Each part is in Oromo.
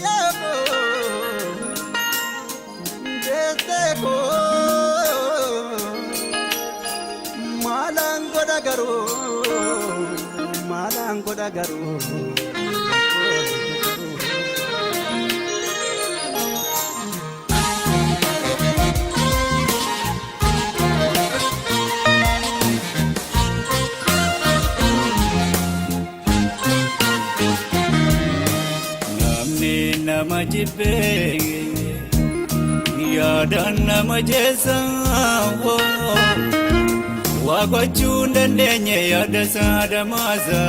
Ayyoo deessee koo maalaan godha garuu maalaan godha garuu. Namni nama jibbee yaadaan nama jeessa, waa gochuu hin dandeenye yaada isaa damaasa,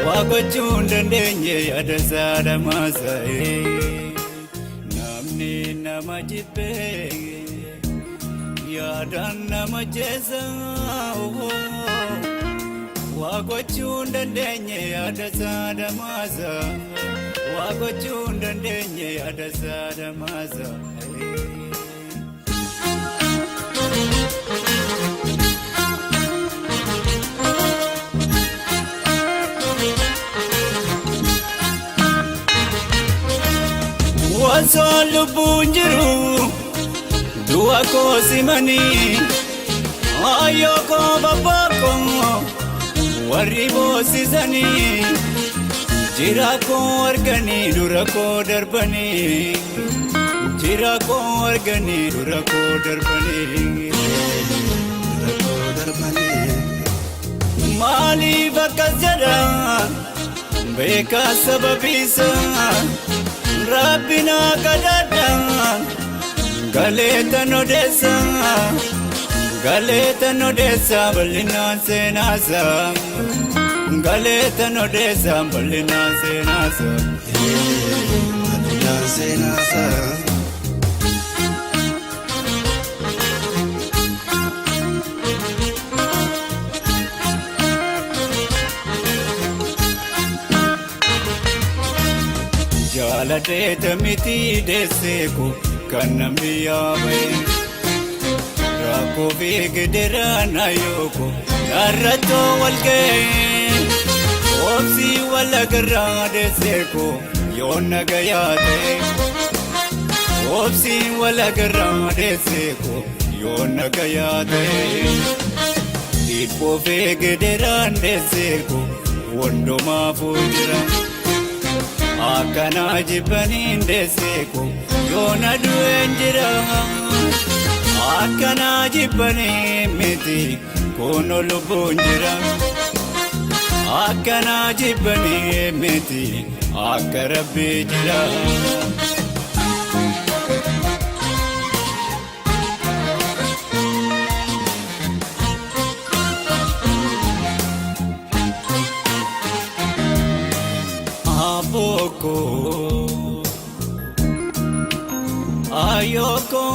waa gochuu hin dandeenye yaada isaa damaasa. Namni nama jibbee yaadaan nama jeessa, waa gochuu hin dandeenye yaada isaa damaasa, waa gochuu hin dandeenye yaada isaa damaasa. Osoo lubbuun jiru du'a koo simanii, ayyoo koo babbaa koo warri boosisanii, jira koo arganii dura koo darbanii, jira koo arganii dura koo darbanii. Dura koo darbanii. Maaliif akkas jedha beekaa sababiisa, Rabbi naa kadhadha galeetan odeessa, galeetan odeessa bal'inaan seenaasa, galeetan odeessa bal'inaan seenaasa. Bal'inaan seenaasa. Jaaladheeta miti deesseeku kan namni yaabee, rakkoo fi gidiraan ayyooko narrattoo wal ga'ee, obsii wal agarraa deesseeku yoon nagayaa ta'e, obsii wal agarraa deesseeku yoon nagayaa ta'e, dhiphoo fi gidiraan deesseeku hundumaafuu jira. Akkanaa jibbaniin deesseeku yoona du'een jira. Akkanaa jibbanii miti kunoo lubbuun jira. Akkanaa jibbanii miti akka Rabbii jira. Aboko ayoko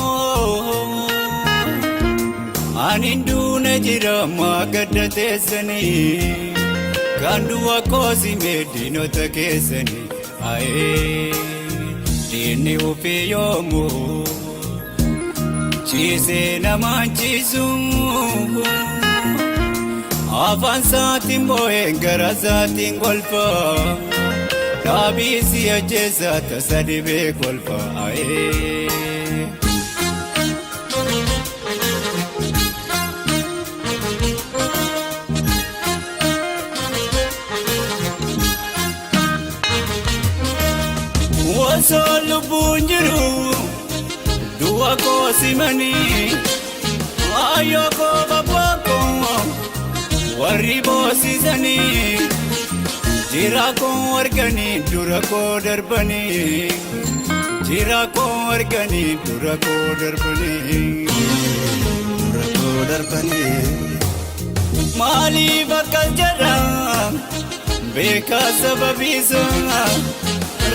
ani duuna jira maa gadda teessanii, kan du'a koosimee diinota keessanii, ayee diinni ofii yoomuu ciisee namaan ciisu, afaan isaatiin boo'een gara isaatiin golfa, dhaabii si ajjeesa tasa dhibee kolfa ayee. Osoo lubbuun jiru du'a koo simanii, ayyoo koo babbaa koo warri boosisanii, jira koo arganii dura koo darbanii, jira koo arganii dura koo darbanii. Dura koo darbanii. Maaliif akkas jedha beekaa sababiisa,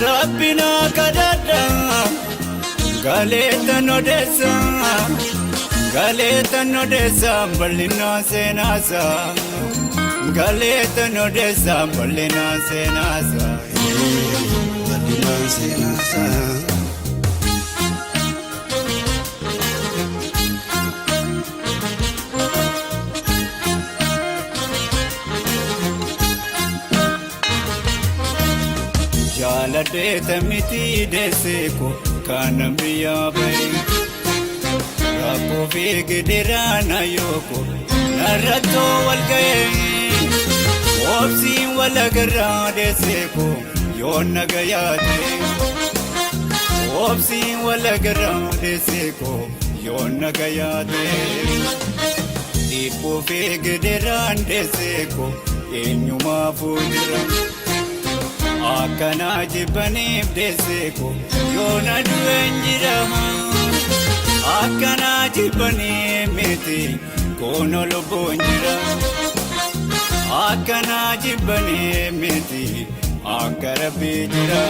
Rabbi naa kadhadha galeetan odeessa, galeetan odeessa bal'inaan seenaasa, galeetan odeessa bal'inaan seenaasa. Bal'inaan seenaasa. Jaaladheeta miti deesseeko kanan biyyaa bahe. Rakkoo fi gidiraan ayyooko narrattoo wal ga'ee. Oobsiin wal agarraa deesseeko yoon nagayaate. Oobsiin wal agarraa deesseeko yoon nagayaate. Dhiibboo fi gidiraan deesseeko eenyumaafuu jira. Akkanaa jibbaniif deesseeko yoona du'een jira. Akkanaa jibbaniif miti kono lubbuun jira. Akkanaa jibbaniif miti akka rabbii jira.